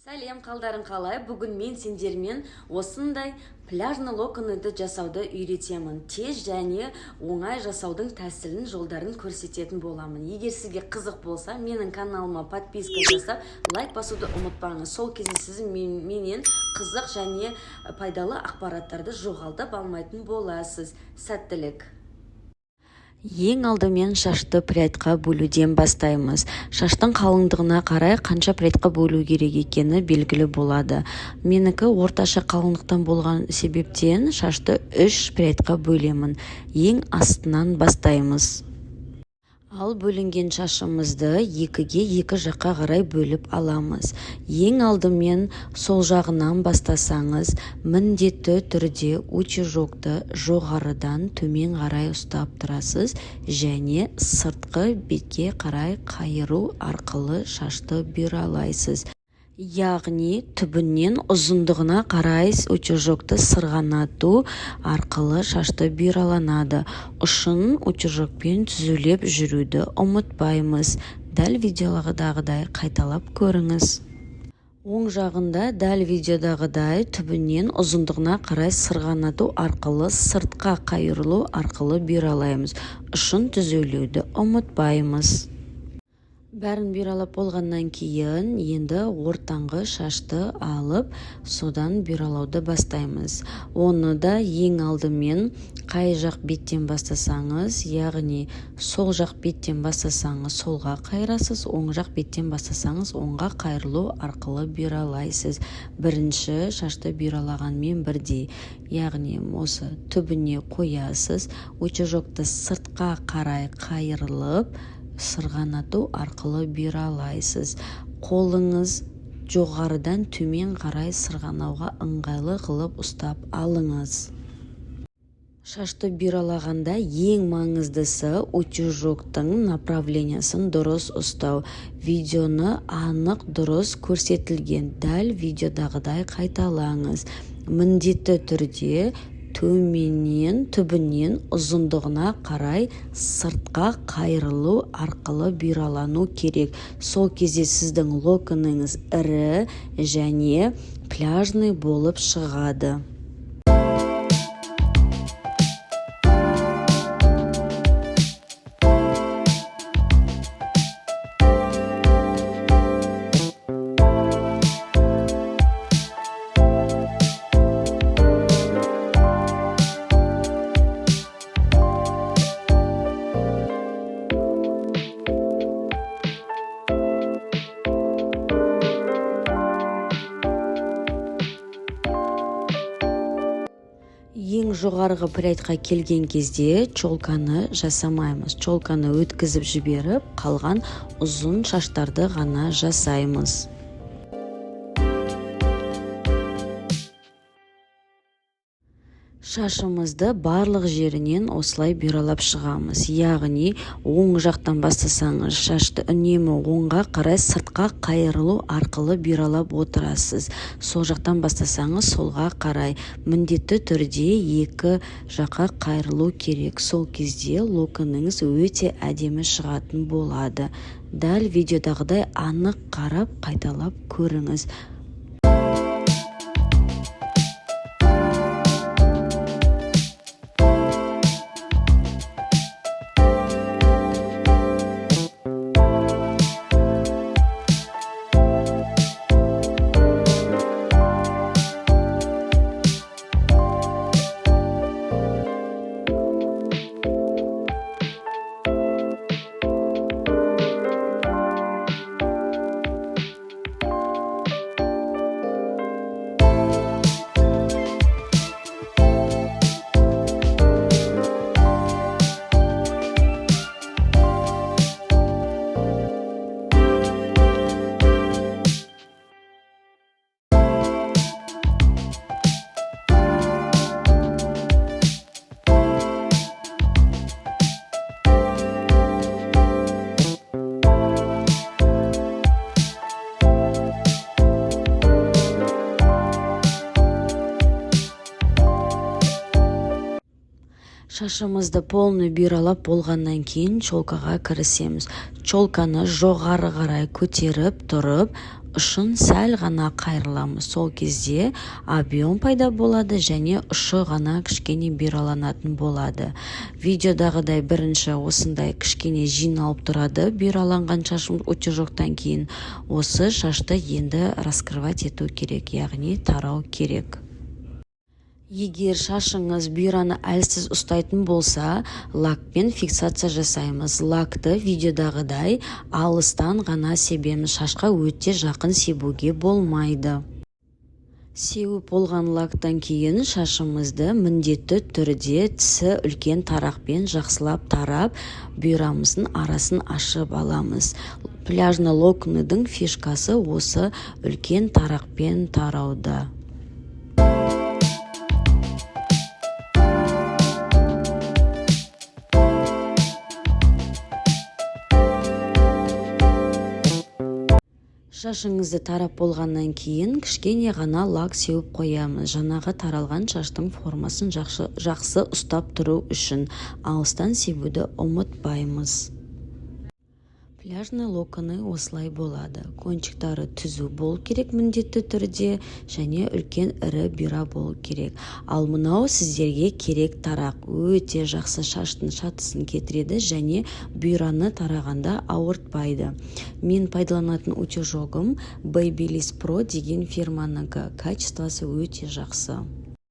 Сәлем, қалдарың қалай? Бүгін мен сендермен осындай пляжный локоныды жасауды үйретемін. Тез және оңай жасаудың тәсілін, жолдарын көрсететін боламын. Егер сізге қызық болса, менің каналыма подписка жасап, лайк басуды ұмытпаңыз. Сол кезде сіз менен қызық және пайдалы ақпараттарды жоғалтып алмайтын боласыз. Сәттілік! Ең алдымен шашты прядьқа бөлуден бастаймыз. Шаштың қалыңдығына қарай қанша прядьқа бөлу керек екені белгілі болады. Менікі орташа қалыңдықтан болған себептен шашты 3 прядьқа бөлемін. Ең астынан бастаймыз. Ал бөлінген шашымызды екіге, екі жаққа қарай бөліп аламыз. Ең алдымен сол жағынан бастасаңыз, міндетті түрде утюжокты жоғарыдан төмен қарай ұстап тұрасыз және сыртқы бетке қарай қайыру арқылы шашты бұйралайсыз. Яғни түбінен ұзындығына қарай утюжокты сырғанату арқылы шашты бұйраланады. Ұшын утюжокпен түзулеп жүруді ұмытпаймыз. Дәл видеодағыдай қайталап көріңіз. Оң жағында дәл видеодағыдай түбінен ұзындығына қарай сырғанату арқылы сыртқа қайырылу арқылы бұйралаймыз. Ұшын түзулеуді ұмытпаймыз. Бәрін бұйралап болғаннан кейін енді ортаңғы шашты алып, содан бұйралауды бастаймыз. Оны да ең алдымен қай жақ беттен бастасаңыз, яғни сол жақ беттен бастасаңыз солға қайырасыз, оң жақ беттен бастасаңыз оңға қайырылу арқылы бұйралайсыз. Бірінші шашты бұйралағанмен бірдей, яғни осы түбіне қоясыз, утюжокты сыртқа қарай қайырылып, сырғанату арқылы бұйралайсыз. Қолыңыз жоғарыдан төмен қарай сырғанауға ыңғайлы қылып ұстап алыңыз. Шашты бұйралағанда ең маңыздысы утюжоктың направлениясын дұрыс ұстау. Видеоны анық дұрыс көрсетілген, дәл видеодағыдай қайталаңыз. Міндетті түрде төменнен, түбінен ұзындығына қарай сыртқа қайырылу арқылы бұйралану керек. Сол кезде сіздің локоныңыз ірі және пляжный болып шығады. Ең жоғарғы прядьқа келген кезде челканы жасамаймыз. Челканы өткізіп жіберіп, қалған ұзын шаштарды ғана жасаймыз. Шашымызды барлық жерінен осылай бұйралап шығамыз. Яғни оң жақтан бастасаңыз, шашты үнемі оңға қарай сыртқа қайырылу арқылы бұйралап отырасыз. Сол жақтан бастасаңыз, солға қарай міндетті түрде екі жаққа қайырылу керек. Сол кезде локоныңыз өте әдемі шығатын болады. Дәл видеодағыдай анық қарап қайталап көріңіз. Шашымызды полный бұйралап болғаннан кейін челкаға кірісеміз. Челканы жоғары қарай көтеріп тұрып, Ұшын сәл ғана қайырыламыз. Сол кезде объем пайда болады және ұшы ғана кішкене бұйраланатын болады. Видеодағыдай бірінші осындай кішкене жиналып тұрады бұйраланған шашым. Утюжоктан кейін осы шашты енді раскрывать ету керек, яғни тарау керек. Егер шашыңыз бұйраны әлсіз ұстайтын болса, лакпен фиксация жасаймыз. Лакты видеодағыдай алыстан ғана себеміз, шашқа өте жақын себуге болмайды. Сеуіп болған лактан кейін шашымызды міндетті түрде тісі үлкен тарақпен жақсылап тарап, бұйрамыздың арасын ашып аламыз. Пляжный локоныдың фишкасы осы үлкен тарақпен тарауда. Шашыңызды тарап болғаннан кейін кішкене ғана лак сеуіп қоямыз, жаңағы таралған шаштың формасын жақсы ұстап тұру үшін. Алыстан себуді ұмытпаймыз. Пляжный локоны осылай болады. Кончиктары түзу болу керек міндетті түрде және үлкен, ірі бұйра болу керек. Ал мынау сіздерге керек тарақ. Өте жақсы шаштың шатысын кетіреді және бұйраны тарағанда ауыртпайды. Мен пайдаланатын утюжогым Babyliss Pro деген фирманікі, качествосы өте жақсы.